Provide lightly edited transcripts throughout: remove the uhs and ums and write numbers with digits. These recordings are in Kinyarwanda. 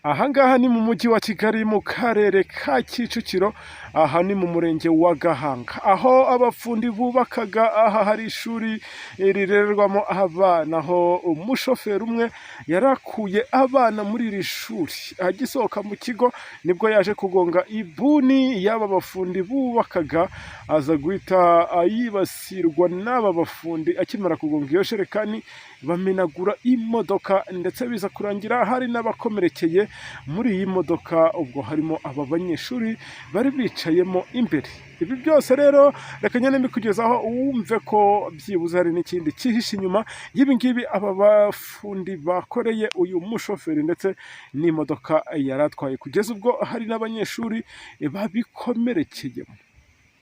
Aha ngaha ni mu mujyi wa Kigali, mu karere ka Kicukiro, aha ni mu murenge wa Gahanga, aho abafundi bubakaga. Aha hari ishuri rirererwamo abana, aho umushoferi umwe yarakuye abana muri iri shuri. Agisohoka mu kigo nibwo yaje kugonga ibuni y'aba bafundi bubakaga, aza guhita yibasirwa n'aba bafundi. Akimara kugonga iyo jerekani, bamenagura imodoka, ndetse biza kurangira hari n'abakomerekeye muri iyi modoka, ubwo harimo aba banyeshuri bari bicayemo imbere. Ibi byose rero reka nyine mbikugezaho, wumve ko byibuze hari n'ikindi cyihishe inyuma y'ibi ngibi aba bafundi bakoreye uyu mushoferi ndetse n'imodoka yari atwaye, kugeza ubwo hari n'abanyeshuri babikomerekeyemo.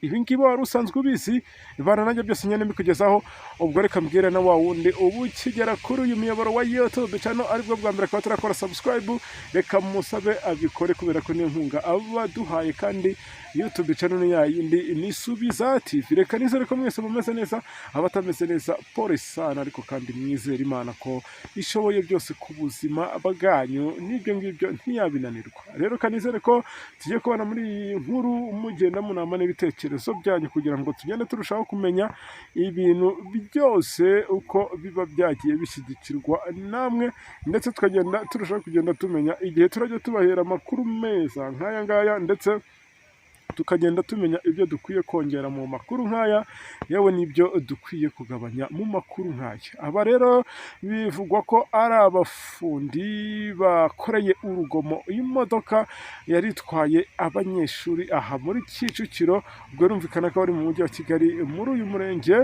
Ibi ngibi wari usanzwe ubizi? Ibana nanjye byose nyine mbikugezaho. Ubwo reka mbwire na wa wundi ubu ukigera kuri uyu muyoboro wa YouTube channel aribwo bwa mbere akaba atarakora subscribe, reka musabe abikore, kubera ko niyo nkunga aba duhaye, kandi YouTube channel ni ya yindi, ni Subiza TV. Reka nizere ko mwese mumeze neza, abatameze neza pole sana, ariko kandi mwizere Imana ko ishoboye byose ku buzima bwanyu, n'ibyo ngibyo ntiyabinanirwa. Rero kanizere ko tugiye kubona muri iyi nkuru mugenda munama n'ibitekerezo byanyu, kugira ngo tugende turushaho kumenya ibintu byose uko biba byagiye bishyigikirwa namwe, ndetse tukagenda turushaho kugenda tumenya igihe turajya tubahera amakuru meza nk'aya ngaya, ndetse tukagenda tumenya ibyo dukwiye kongera mu makuru nk'aya, yewe n'ibyo dukwiye kugabanya mu makuru nk'aya. Aba rero bivugwa ko ari abafundi bakoreye urugomo imodoka yari itwaye abanyeshuri aha muri Kicukiro. Ubwo birumvikana ko bari mu mujyi wa Kigali, muri uyu murenge,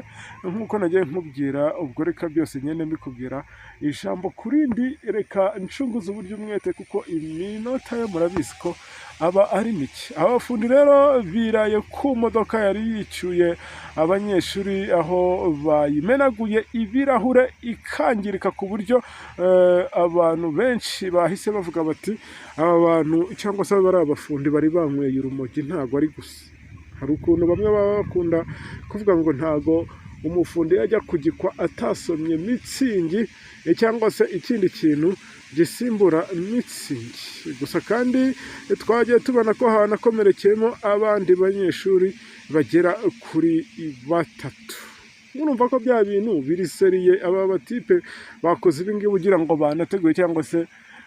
nk'uko nagiye nkubwira. Ubwo reka byose ngende mbikubwira ijambo ku rindi. Reka ncunguze uburyo umwete, kuko iminota yo murabizi ko aba ari mike. Aba bafundi rero biraye ku modoka yari yicyuye abanyeshuri, aho bayimenaguye ibirahure ikangirika, ku buryo abantu benshi bahise bavuga bati: "Aba bantu cyangwa se bari abafundi bari banyweye urumogi." Ntabwo ari gusa, hari ukuntu bamwe baba bakunda kuvuga ngo ntago umufundi yajya kugikwa atasomye Mützig cyangwa se ikindi kintu gisimbura Mützig. Gusa kandi twagiye tubona ko hanakomerekeyemo abandi banyeshuri bagera kuri batatu. Murumva ko bya bintu biri sérieux. Aba batipe bakoze ibi ngibi ugira ngo banateguye, cyangwa se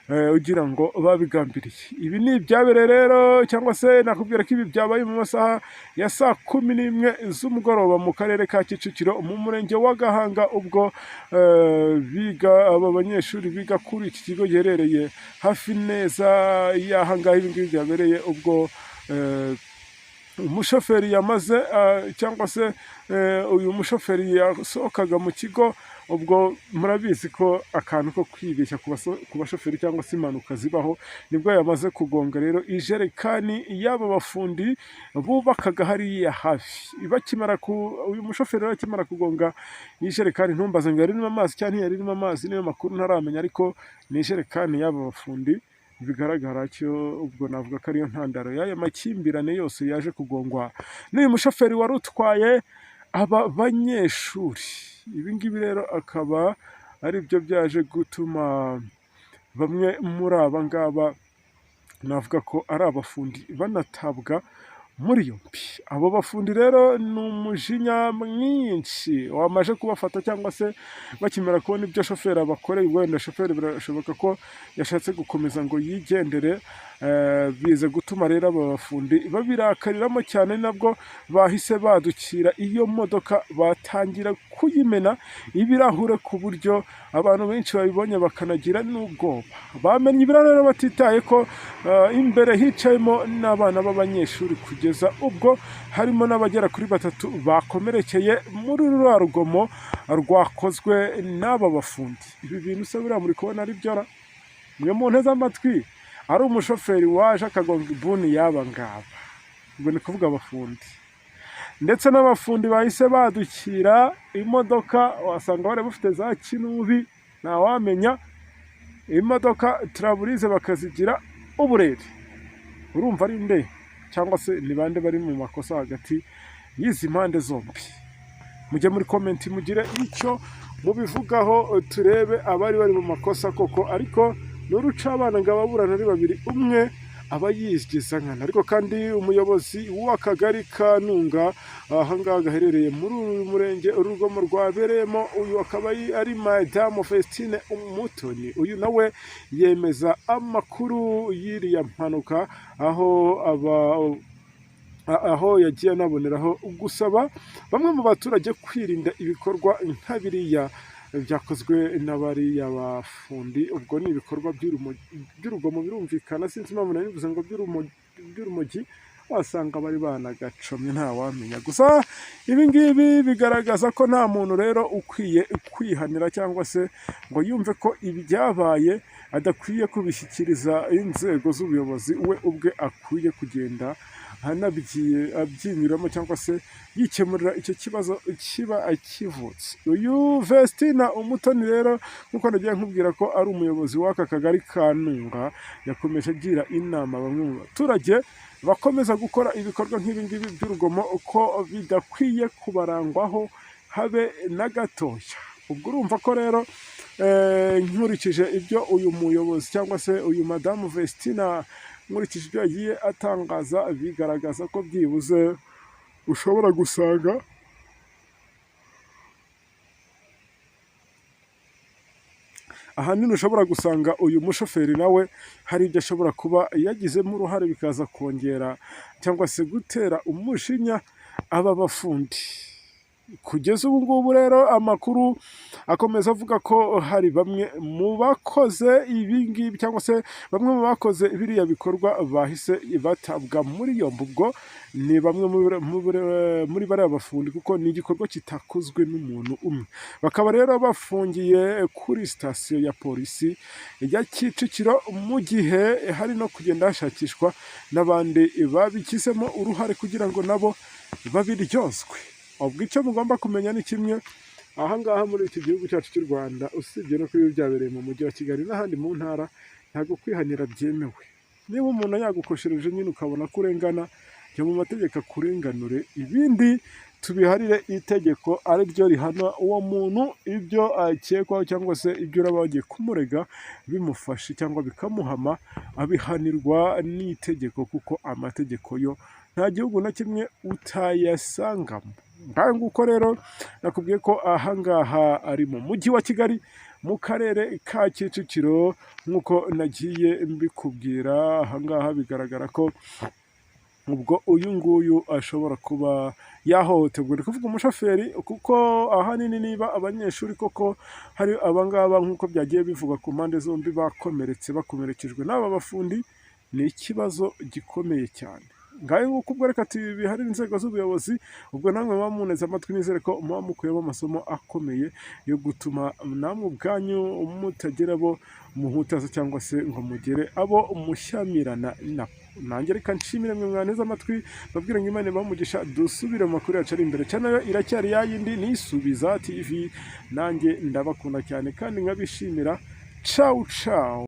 ugira ngo babigambiriye. Ibi ni ibyabereye rero, cyangwa se nakubwira ko ibi byabaye mu masaha ya saa 11 z'umugoroba mu karere ka Kicukiro, mu murenge wa Gahanga, ubwo biga aba banyeshuri biga kuri iki kigo giherereye hafi neza y'aha ngaha ibi ngibi byabereye, ubwo umushoferi yamaze cyangwa se uyu mushoferi yasohokaga mu kigo. Ubwo murabizi ko akantu ko kwibeshya ku bashoferi cyangwa se impanuka zibaho, nibwo yamaze kugonga rero ijerekani y'aba bafundi bubakaga hariya hafi. Bakimara ku uyu mushoferi rero akimara kugonga ijerekani, ntumbaze ngo yari irimo amazi cyangwa ntiyari irimo amazi, niyo makuru ntaramenya, ariko ni ijerekani y'aba bafundi bigaragara cyo. Ubwo navuga ko ariyo ntandaro y'aya makimbirane yose yaje kugongwa n'uyu mushoferi wari utwaye aba banyeshuri. Ibi ngibi rero akaba ari byo byaje gutuma bamwe muri aba ngaba navuga ko ari abafundi banatabwa muri yombi. Abo bafundi rero ni umujinya mwinshi wamaze kubafata, cyangwa se bakimara kubona ibyo shoferi abakoreye. Wenda shoferi birashoboka ko yashatse gukomeza ngo yigendere, biza gutuma rero aba bafundi babirakariramo cyane. Nabwo bahise badukira iyo modoka, batangira kuyimena ibirahure, ku buryo abantu benshi babibonye bakanagira n'ubwoba. Bamennye ibirahure rero batitaye ko imbere hicayemo n'abana b'abanyeshuri, kugeza ubwo harimo n'abagera kuri batatu bakomerekeye muri ruriya rugomo rwakozwe n'aba bafundi. Ibi bintu se buriya muri kubona ari byo ra? Mwe mu nteze amatwi, ari umushoferi waje akagonga ibuni y'aba ngaba, ubwo ni kuvuga abafundi, ndetse n'abafundi bahise badukira imodoka, wasanga bari bafite za kinubi, ntawamenya, imodoka turaburize bakazigira uburere. Urumva ari nde cyangwa se ni bande bari mu makosa hagati y'izi mpande zombi? Mujye muri comment mugire icyo mubivugaho, turebe abari bari mu makosa koko. Ariko Ni urucabana ngo ababurana ari babiri, umwe aba yigiza nkana. Ariko kandi umuyobozi w'akagari ka Ntunga, ahangaha gaherereye muri uyu murenge urugomo rwabereyemo, uyu akaba ari Madamu Vestine Umutoni, uyu nawe yemeza amakuru y'iriya mpanuka, aho yagiye anaboneraho gusaba bamwe mu baturage kwirinda ibikorwa nka biriya byakozwe na bariya bafundi. Ubwo ni ibikorwa by'urugomo birumvikana, sinzi impamvu nari ngo by'urumogi, wasanga bari banagacomye, ntawamenya. Gusa ibi ngibi bigaragaza ko nta muntu rero ukwiye kwihanira cyangwa se ngo yumve ko ibyabaye adakwiye kubishyikiriza inzego z'ubuyobozi, we ubwe akwiye kugenda abyinyuramo cyangwa se yikemurira icyo kibazo kiba kivutse. Uyu Vestina Umutoni rero, nk'uko nagiye nkubwira ko ari umuyobozi w'aka kagari ka Ntunga, yakomeje agira inama bamwe mu baturage bakomeza gukora ibikorwa nk'ibi ngibi by'urugomo ko bidakwiye kubarangwaho habe na gatoya. Ubwo urumva ko rero nkurikije ibyo uyu muyobozi cyangwa se uyu Madamu Vestina, nkurikije ibyo yagiye atangaza, bigaragaza ko byibuze ushobora gusanga ahanini ushobora gusanga uyu mushoferi nawe hari ibyo ashobora kuba yagizemo uruhare, bikaza kongera cyangwa se gutera umujinya aba bafundi. Kugeza ubu ngubu rero amakuru akomeza avuga ko hari bamwe mu bakoze ibi ngibi cyangwa se bamwe mu bakoze biriya bikorwa bahise batabwa muri yombi. Ubwo ni bamwe muri bariya bafundi, kuko ni igikorwa kitakozwe n'umuntu umwe. Bakaba rero bafungiye kuri sitasiyo ya polisi ya Kicukiro, mu gihe hari no kugenda hashakishwa n'abandi babigizemo uruhare kugira ngo nabo babiryozwe. Ubwo icyo mugomba kumenya ni kimwe: ahangaha muri iki gihugu cyacu cy'u Rwanda, usibye no kuba byabereye mu mujyi wa Kigali n'ahandi mu ntara, ntabwo kwihanira byemewe. Niba umuntu yagukoshereje nyine ukabona ko urengana, jya mu mategeko akurenganure, ibindi tubiharire itegeko ari ryo rihana uwo muntu ibyo akekwaho cyangwa se ibyo uraba wagiye kumurega bimufashe cyangwa bikamuhama, abihanirwa n'itegeko, kuko amategeko yo nta gihugu na kimwe utayasangamo. Ngaho nguko rero nakubwiye ko ahangaha ari mu mujyi wa Kigali mu karere ka Kicukiro, nk'uko nagiye mbikubwira. Ahangaha bigaragara ko ubwo uyu nguyu ashobora kuba yahohoterwa, ndi kuvuga umushoferi, kuko ahanini niba abanyeshuri koko hari abangaba nk'uko byagiye bivugwa ku mpande zombi bakomeretse, bakomerekejwe n'aba bafundi, ni ikibazo gikomeye cyane. Ngaho nguko ubwo reka tubiharire inzego z'ubuyobozi. Ubwo namwe muba muneze amatwi, nizere ko muba mukuyemo amasomo akomeye yo gutuma namwe ubwanyu mutagira abo muhutaza cyangwa se ngo mugere abo mushyamirana nabo. Nanjye reka nshimire mwe mwaneze amatwi, babwire ngo Imana ibahe umugisha. Dusubire mu makuru yacu ari imbere cyane, yo iracyari ya yindi nisubiza TV. Nanjye ndabakunda cyane kandi nkabishimira. Cawu cawu.